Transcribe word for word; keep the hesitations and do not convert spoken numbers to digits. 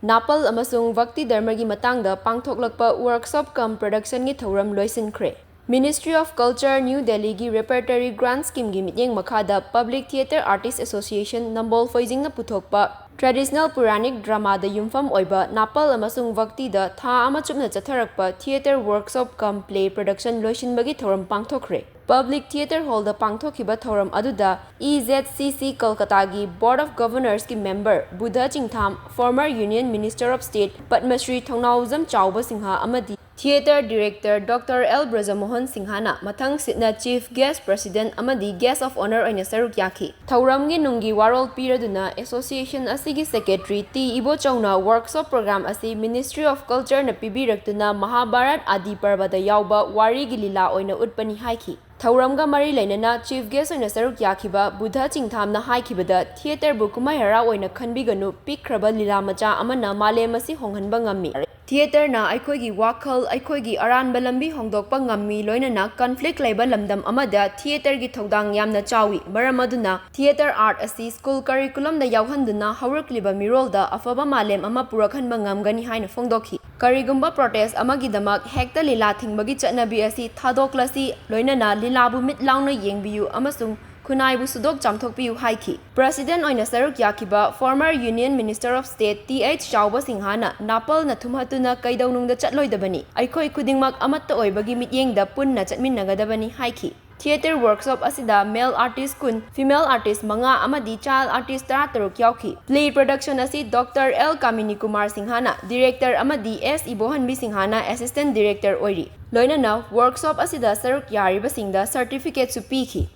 ꯅꯥꯄꯜ ꯑꯃꯁꯨꯡ ꯚꯛꯇꯤ ꯙꯔꯃꯒꯤ ꯃꯇꯥꯡꯗ ꯄꯥꯡꯊꯣꯛꯂꯛꯄ workshop cum production ꯒꯤ ꯊꯧꯔꯝ ꯂꯣꯏꯁꯤꯟꯈ꯭ꯔꯦ꯫ Ministry of Culture, New Delhi ꯒꯤ Repertory Grant Scheme ꯒꯤ ꯃꯤꯠꯌꯦꯡ ꯃꯈꯥꯗ Public Theatre Artist Association ꯅꯝꯕꯣꯜ ꯐꯣꯏꯖꯤꯡꯅ ꯄꯨꯊꯣꯛꯄ traditional Puranic drama ꯗ ꯌꯨꯝꯐꯝ ꯑꯣꯏꯕ ꯅꯥꯄꯜ ꯑꯃꯁꯨꯡ ꯚꯛꯇꯤꯗ ꯊꯥ ꯑꯃ ꯆꯨꯞꯅ ꯆꯠꯊꯔꯛꯄ theatre workshop cum play production ꯂꯣꯏꯁꯤꯟꯕꯒꯤ ꯊꯧꯔꯝ ꯄꯥꯡꯊꯣꯛꯈ꯭ꯔꯦ꯫ Public Theatre Hall ꯗ ꯄꯥꯡꯊꯣꯛꯈꯤꯕ ꯊꯧꯔꯝ ꯑꯗꯨꯗ E Z C C ꯀꯜꯀꯇꯥꯒꯤ Board of Governors ꯀꯤ member Buddha ꯆꯤꯡꯊꯥꯝ, former Union Minister of State Padma Shri ꯊꯧꯅꯥꯎꯖꯝ ꯆꯥꯎꯕ ꯁꯤꯡꯍ ꯑꯃꯗꯤ theatre director Doctor L Brajmohan ꯁꯤꯡꯍꯅ ꯃꯊꯪ ꯁꯤꯠꯅ chief guest, president ꯑꯃꯗꯤ guest of honour ꯑꯣꯏꯅ ꯁꯔꯨꯛ ꯌꯥꯈꯤ꯫ ꯊꯧꯔꯝꯒꯤ ꯅꯨꯡꯒꯤ ꯋꯥꯔꯣꯜ ꯄꯤꯔꯗꯨꯅ association ꯑꯁꯤꯒꯤ secretary ꯇꯤ ꯏꯕꯣꯆꯧꯅ workshop program ꯑꯁꯤ Ministry of Culture ꯅ ꯄꯤꯕꯤꯔꯛꯇꯨꯅ ꯃꯍꯥꯚꯥꯔꯠ ꯑꯥꯗꯤ ꯄꯔꯕꯗ ꯌꯥꯎꯕ ꯋꯥꯔꯤꯒꯤ ꯂꯤꯂꯥ ꯑꯣꯏꯅ ꯎꯠꯄꯅꯤ ꯍꯥꯏꯈꯤ꯫ ꯊꯧꯔꯝꯒ ꯃꯔꯤ ꯂꯩꯅꯅ chief guest ꯑꯣꯏꯅ ꯁꯔꯨꯛ ꯌꯥꯈꯤꯕ ꯕꯨꯙ ꯆꯤꯡꯊꯥꯝꯅ ꯍꯥꯏꯈꯤꯕꯗ, theatre ꯕꯨ ꯀꯨꯝꯍꯩ ꯍꯔꯥꯎ ꯑꯣꯏꯅ ꯈꯟꯕꯤꯒꯅꯨ, ꯄꯤꯛꯈ꯭ꯔꯕ ꯂꯤꯂꯥ ꯃꯆꯥ ꯑꯃꯅ ꯃꯥꯂꯦꯝ ꯑꯁꯤ ꯍꯣꯡꯍꯟꯕ ꯉꯝꯃꯤ꯫ Theatre ꯅ ꯑꯩꯈꯣꯏꯒꯤ ꯋꯥꯈꯜ, ꯑꯩꯈꯣꯏꯒꯤ ꯑꯔꯥꯟꯕ ꯂꯝꯕꯤ ꯍꯣꯡꯗꯣꯛꯄ ꯉꯝꯃꯤ, ꯂꯣꯏꯅꯅ conflict ꯂꯩꯕ ꯂꯝꯗꯝ ꯑꯃꯗ theatre ꯒꯤ ꯊꯧꯗꯥꯡ ꯌꯥꯝꯅ ꯆꯥꯎꯏ꯫ ꯃꯔꯝ ꯑꯗꯨꯅ theatre art ꯑꯁꯤ school curriculum ꯗ ꯌꯥꯎꯍꯟꯗꯨꯅ ꯍꯧꯔꯛꯂꯤꯕ ꯃꯤꯔꯣꯜꯗ ꯑꯐꯕ ꯃꯥꯂꯦꯝ ꯑꯃ ꯄꯨꯔꯛꯍꯟꯕ ꯉꯝꯒꯅꯤ ꯍꯥꯏꯅ ꯐꯣꯡꯗꯣꯛꯈꯤ꯫ ꯀꯔꯤꯒꯨꯝꯕ protest ꯑꯃꯒꯤꯗꯃꯛ ꯍꯦꯛꯇ ꯂꯤꯂꯥ ꯊꯤꯡꯕꯒꯤ ꯆꯠꯅꯕꯤ ꯑꯁꯤ ꯊꯥꯗꯣꯛꯂꯁꯤ, ꯂꯣꯏꯅꯅ ꯂꯤꯂꯥꯕꯨ ꯃꯤꯠ ꯂꯥꯎꯅ ꯌꯦꯡꯕꯤꯌꯨ ꯑꯃꯁꯨꯡ ꯈꯨꯟꯅꯥꯏꯕꯨ ꯁꯨꯗꯣꯛ ꯆꯥꯝꯊꯣꯛꯄꯤꯌꯨ ꯍꯥꯏꯈꯤ꯫ President ꯑꯣꯏꯅ ꯁꯔꯨꯛ ꯌꯥꯈꯤꯕ former Union Minister of State T H ꯆꯥꯎꯕ ꯁꯤꯡꯍꯅ ꯅꯥꯄꯜꯅ ꯊꯨꯝꯍꯠꯇꯨꯅ ꯀꯩꯗꯧꯅꯨꯡꯗ ꯆꯠꯂꯣꯏꯗꯕꯅꯤ, ꯑꯩꯈꯣꯏ ꯈꯨꯗꯤꯡꯃꯛ ꯑꯃꯠꯇ ꯑꯣꯏꯕꯒꯤ ꯃꯤꯠꯌꯦꯡꯗ ꯄꯨꯟꯅ ꯆꯠꯃꯤꯟꯅꯒꯗꯕꯅꯤ ꯍꯥꯏꯈꯤ꯫ Theatre workshop ꯑꯁꯤꯗ male artist ꯀꯨꯟ, female artist ꯃꯉꯥ ꯑꯃꯗꯤ child artist ꯇꯔꯥꯇꯔꯨꯛ ꯌꯥꯎꯈꯤ꯫ Play production ꯑꯁꯤ Doctor L ꯀꯥꯃꯤꯅꯤ ꯀꯨꯃꯥꯔ ꯁꯤꯡꯍꯅ director ꯑꯃꯗꯤ S ꯏꯕꯣꯍꯟꯕꯤ ꯁꯤꯡꯍꯅ assistant director ꯑꯣꯏꯔꯤ꯫ ꯂꯣꯏꯅꯅ workshop ꯑꯁꯤꯗ ꯁꯔꯨꯛ ꯌꯥꯔꯤꯕꯁꯤꯡꯗ certificate ꯁꯨ ꯄꯤꯈꯤ꯫